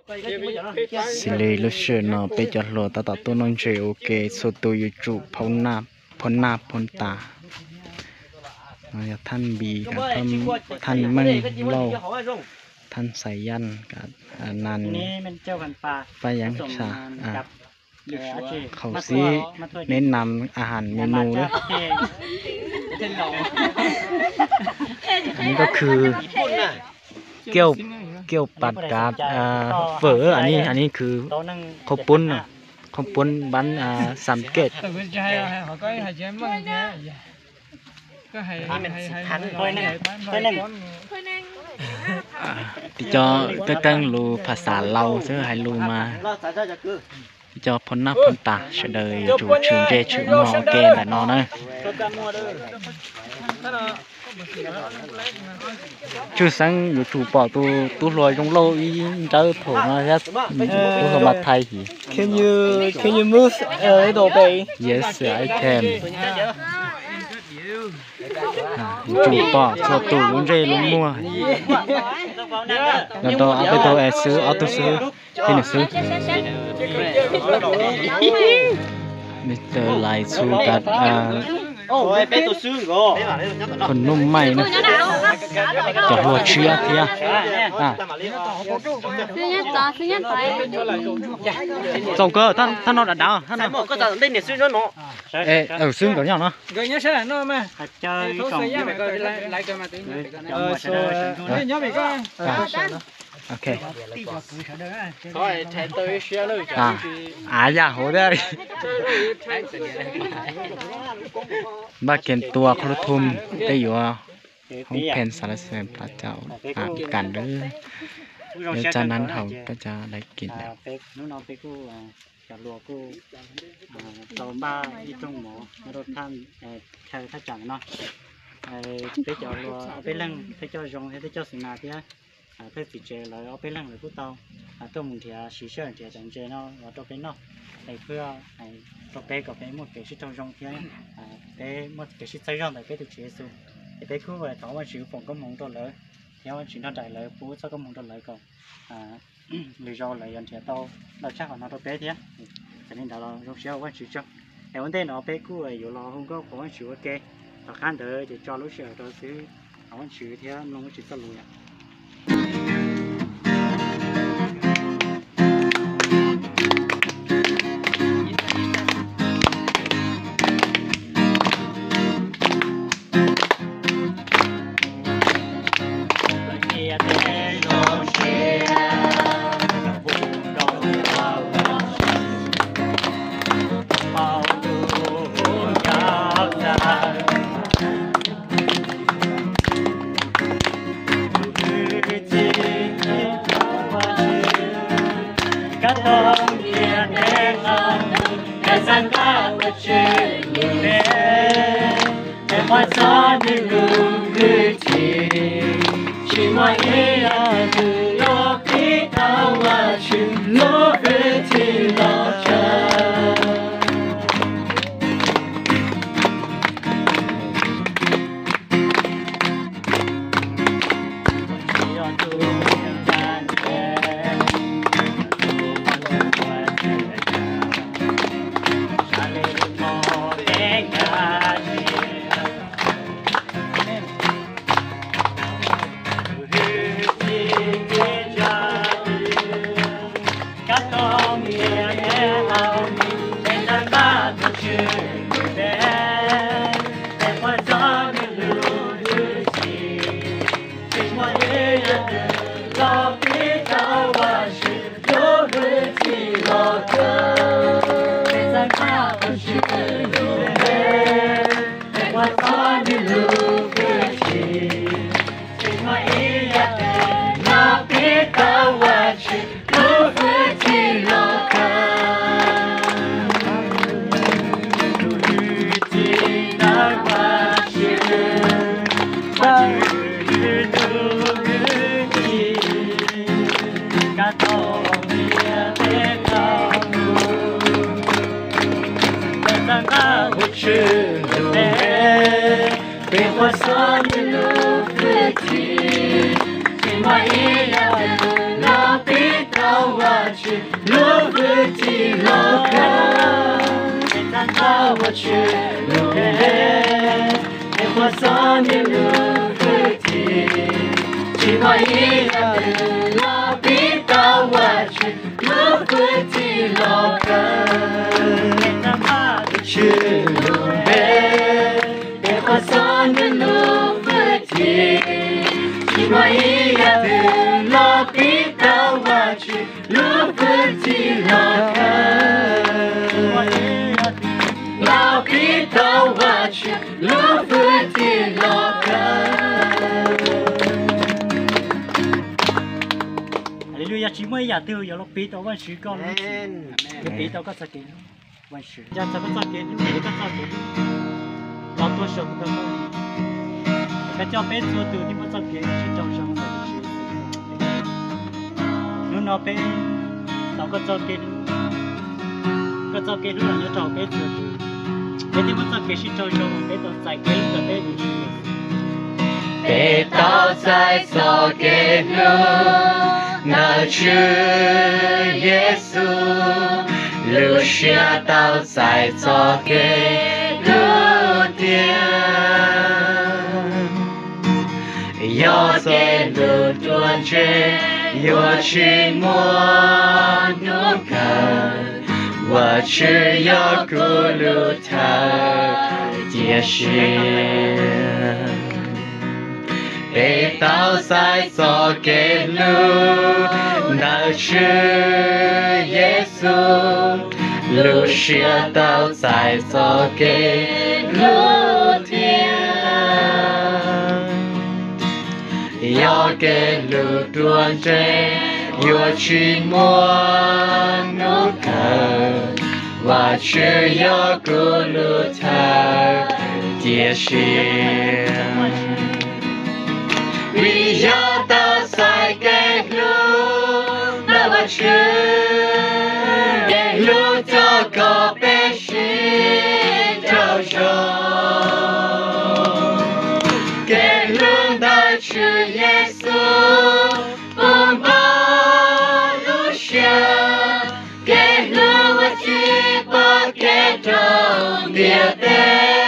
Xws li lub sij hawm no peb cov hluas tab tom tuaj noj ntses ua ke, txhua tus yuav tsum phau naj phau tas. No yog Thaj Npis, Thaj Meej Lauj, Thaj Xais Yaj, Nas, Paj Yeeb Xas, Khaum Xib, neb nam a has me nus lawm. Anib koj khw kiaum pas kav fawm, anib khw khau puab, khau puab npab xam kej. Tib co keej keej lus phas xas Lauj xwb hais lus mas. Tib co phau naj phau tas sawv daws yuav tsum tshwm ntse tshwm muag ua ke ntawm no na. Tshwj xeeb yuav tsum pom tus tub hluas Zoo Lauj ib nrawb thaum no thiab, tub hluas Mas Thais him. Can you, can you move a little bit? Yes, I can. Yuav tsum pom txhua tus lub ntsej lub muag. Los rau ob peb tug es xwb, ob tug xwb, thiab nws xwb. Mister Lais Txhu Kav, Khun Nuj Maij na, cov hluas tshiab thiab. Txaus kawg, thaj no dav dav. Xwb nkawd nyob no. Ok. Av yam hauv thiab. Npaj kev tua qhov lub thum, peb yuav hoob phees xav lawv xeem plas cau, kam lawv, lawv caj nab hauv peb cov laiv kev lawm. Hnub no peb kuj, cov hluas kuj tau npaj ib rooj mov nyob rau thaj, chaw thaj tsam no. Peb cov hluas ob peb leeg, peb coj Zoo thiab peb coj Xwm Nas thiab thawj txiv tsev lawv ob peb leeg lawv kuj tau tuaj mus nrhiav siv sij hawm nrhiav cov ntses no los rau peb noj, es pheej rau peb kom peb muaj kev sib raug zoo thiab peb muaj kev sib txhawb zog ntawm peb tus Tswv Yexus. Es peb kuj thov Vajtswv foom koob hmoov rau lawv thiab Vajtswv nrog nraim lawv, pub txoj koob hmoov rau lawv kom lwm zaus lawv yuav nrhiav tau ntau tshaj qhov no rau peb thiab. Txawm li ntawd los zoo siab ua Vajtswv tsaug. Es ua ntej no peb kuj yuav los hu nkauj qhuas Vajtswv ua ke, tom qab ntawd ces tso lub sij hawm rau xwb, thov Vajtswv thiab mloog Vajtswv txoj lus yom. Lub hwj chim los kawg, txhawb nqa Vajtswv lub npe, es khuas xov ntawm lub hwj chim. Tsis muaj ib yam twg los piv tau Vajtswv lub hwj chim los kawg, txhawb nqa Vajtswv lub npe, es khuas xov ntawm lub hwj chim. Tsis muaj ib yam twg los piv tau Vajtswv lub hwj chim los kawg, los piv tau Vajtswv lub hwj chim los kawg. Haleluya, tsis muaj ib yam twg yuav los piv tau Vajtswv koj lub hwj chim, yuav piv tau koj txoj kev hlub Vajtswv. Nco txog koj txoj kev hlub, koj txoj kev hlub los tuaj saum ntawm koj, es koj coj peb txhua tus thiaj muaj txoj kev sib raug zoo ntawm Vajtswv. Hnub no peb tau koj txoj kev hlub, koj txoj kev hlub los nyob rau peb txhua tus, peb thiaj muaj txoj kev sib raug zoo, peb tau txais kev hlub ntawm peb tus Tswv Yexus. Peb tau txais txoj kev hlub ntawm Tswv Yexus, lub siab tau txais txoj kev hlub tiag. Yog kev hlub ruaj ntseg yuav tsis muaj hnub kawg, Vajtswv yog kuv lub chaw cia siab. Peb tau txais txoj kev hlub ntawm Tswv Yexus, lub siab tau txais txoj kev hlub tiag. Yog kev hlub ruaj ntseg yuav tsis muaj hnub kawg, Vajtswv yog kuv lub chaw cia siab. Vim yog tau txais kev hlub ntawm Vajtswv, kev hlub coj kom peb sib raug zoo. Kev hlub ntawm Tswv Yexus puv npo lub siab, kev hlub uas tsis pom kev rau ntiaj teb.